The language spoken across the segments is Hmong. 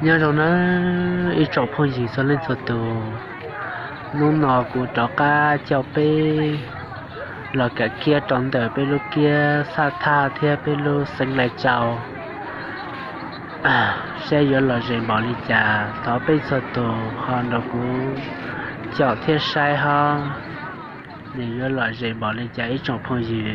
Nyob zoo nawb ib tsoom phooj ywg txhua leej txhua tus, hnub no kuv rov qab coj peb los kawm kiab rau ntawm peb lub kiab Xaj Thaj thiab peb lub xeev Lais Tsau, saib yuav lom zem npaum li cas. Thov peb txhua tus ho nrog kuv caum thiab saib hov, nws yuav lom zem npaum li cas ib tsoom phooj ywg.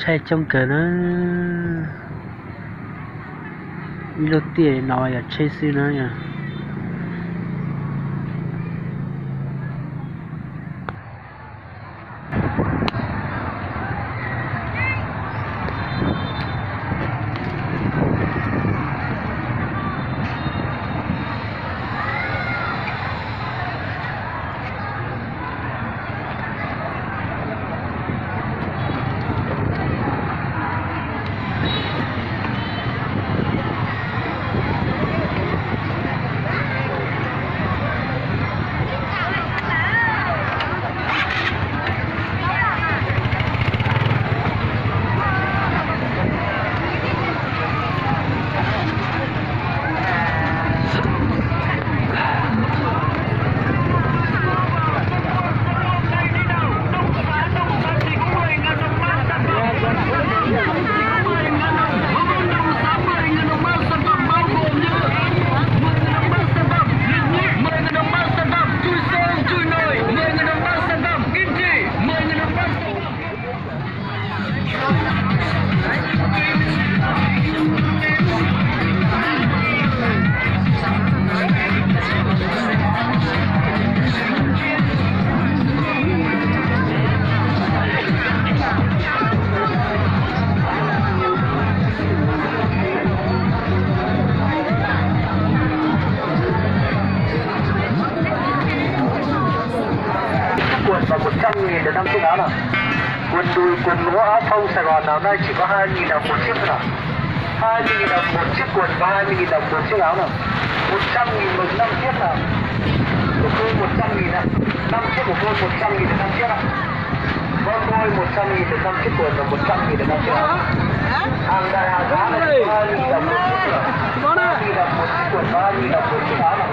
Tsheb coob kawg na, ib lub tiaj no yog tsheb xwb na yog. Chiếc quần và một trăm nghìn được năm chiếc áo nào. Quần đùi, quần lố, áo phông Sài Gòn nào nay chỉ có hai mươi nghìn đồng một chiếc thôi nào. Hai mươi nghìn đồng một chiếc quần và hai mươi nghìn đồng một chiếc áo nào. Một trăm nghìn được năm chiếc nào. Một đôi một trăm nghìn ạ. Năm chiếc, một đôi một trăm nghìn được năm chiếc ạ. Con tôi một trăm nghìn được năm chiếc quần và một trăm nghìn được năm chiếc áo. Hàng đài hàng giá này chỉ có hai mươi nghìn đồng một chiếc thôi. Hai mươi nghìn đồng một chiếc quần và hai mươi nghìn đồng một chiếc áo nào.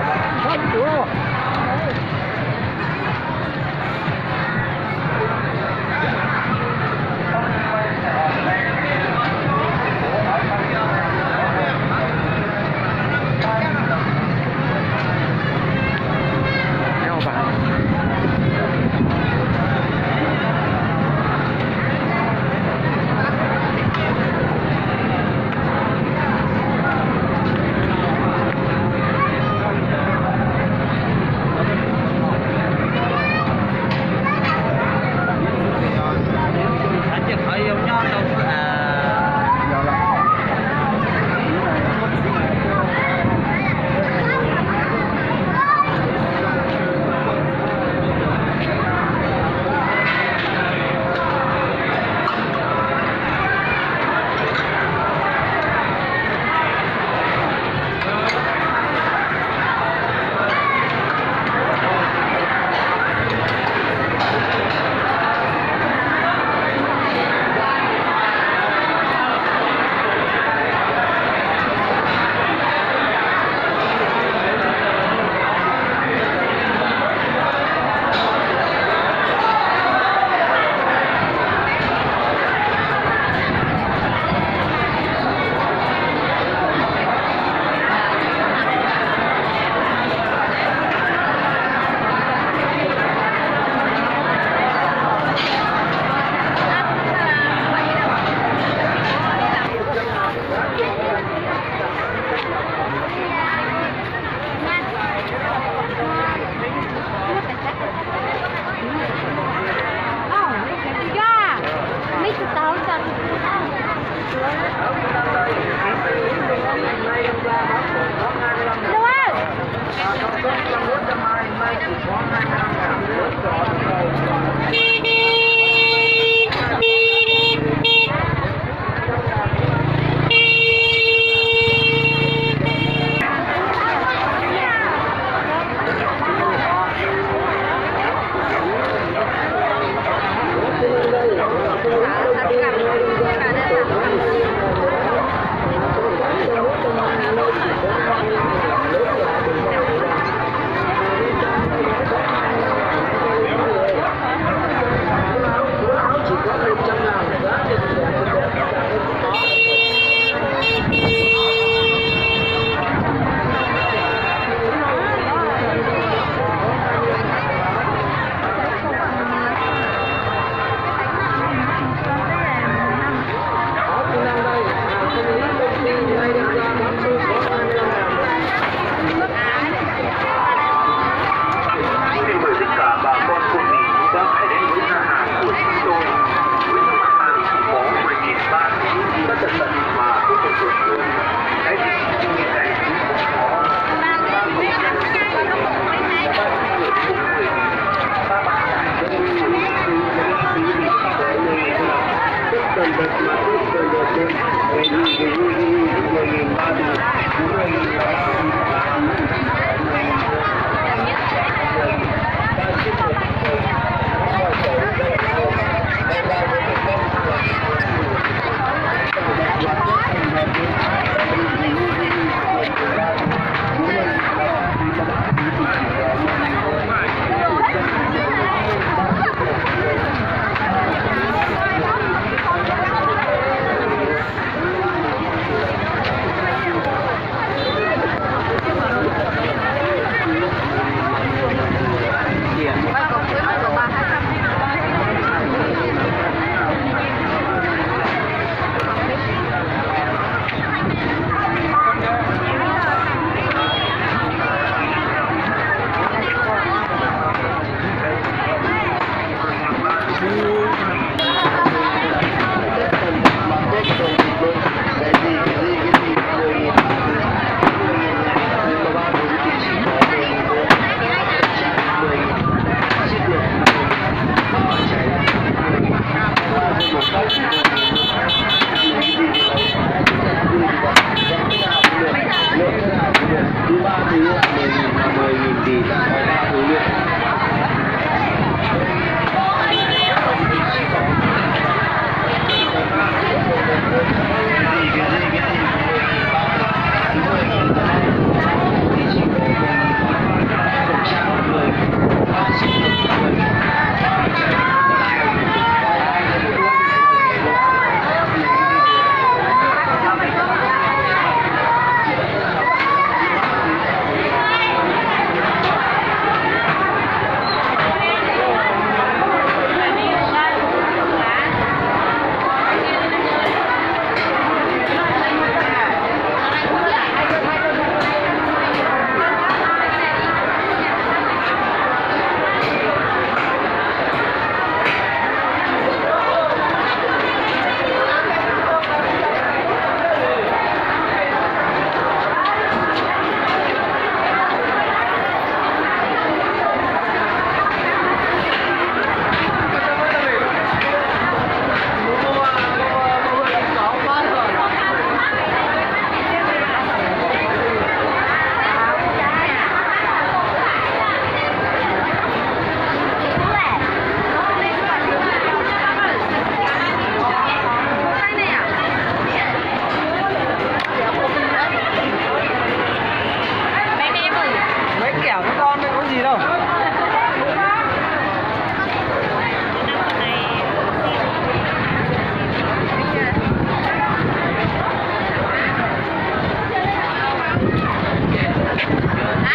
Mấy kẻo nó con nó có gì đâu.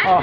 Ồ.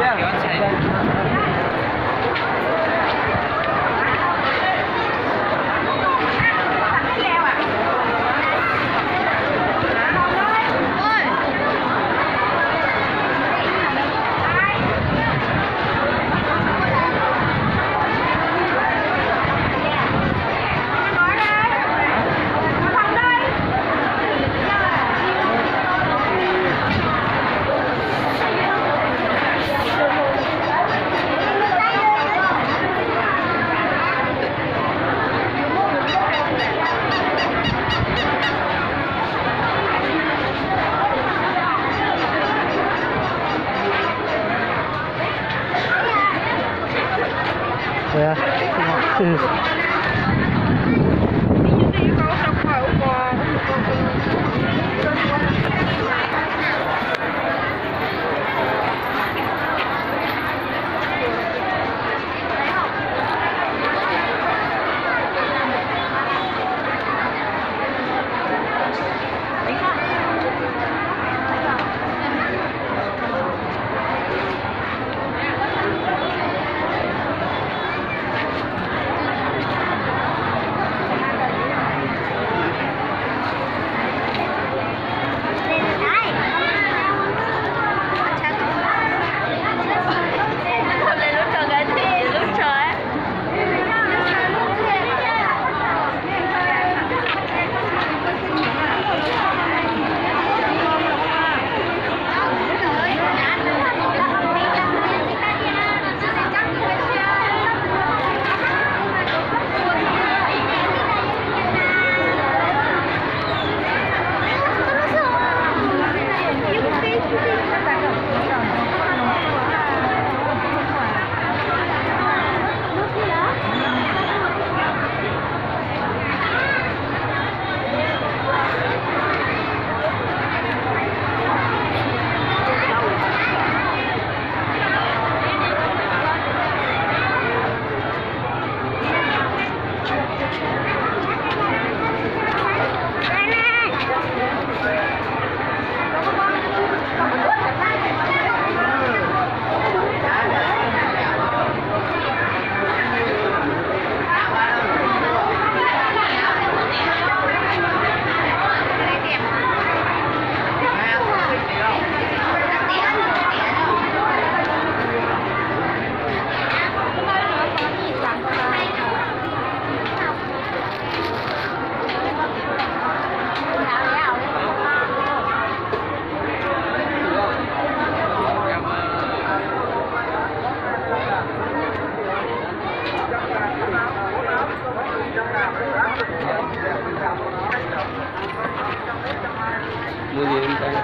Muy bien, Frank.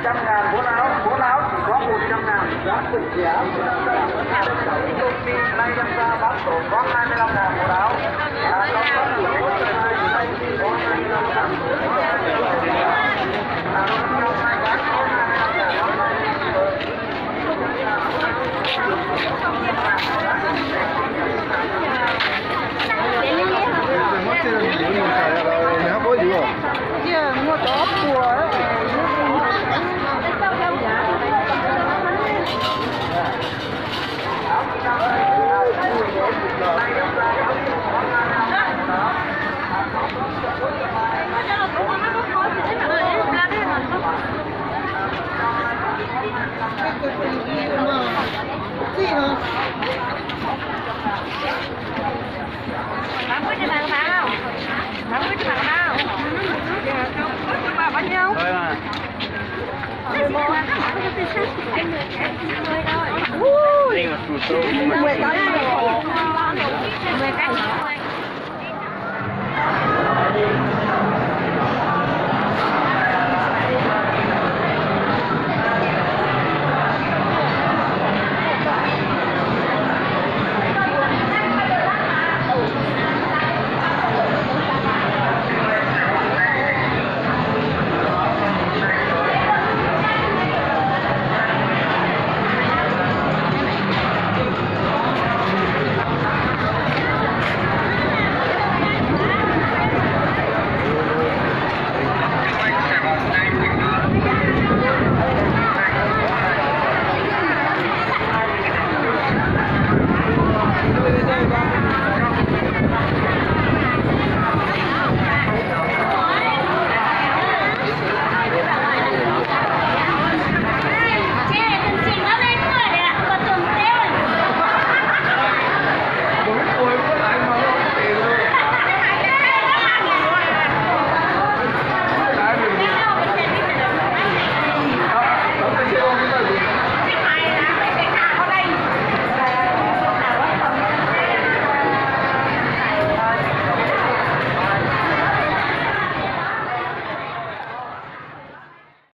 Trăm ngàn, bốn áo, bốn áo chỉ có một trăm ngàn, giá khủng rẻ. Công ty may đâm ra bán tổ có hai mươi lăm ngàn một áo. Là có có chủ có hai mươi lăm ngàn. Cia muaj cov puas. Mười tám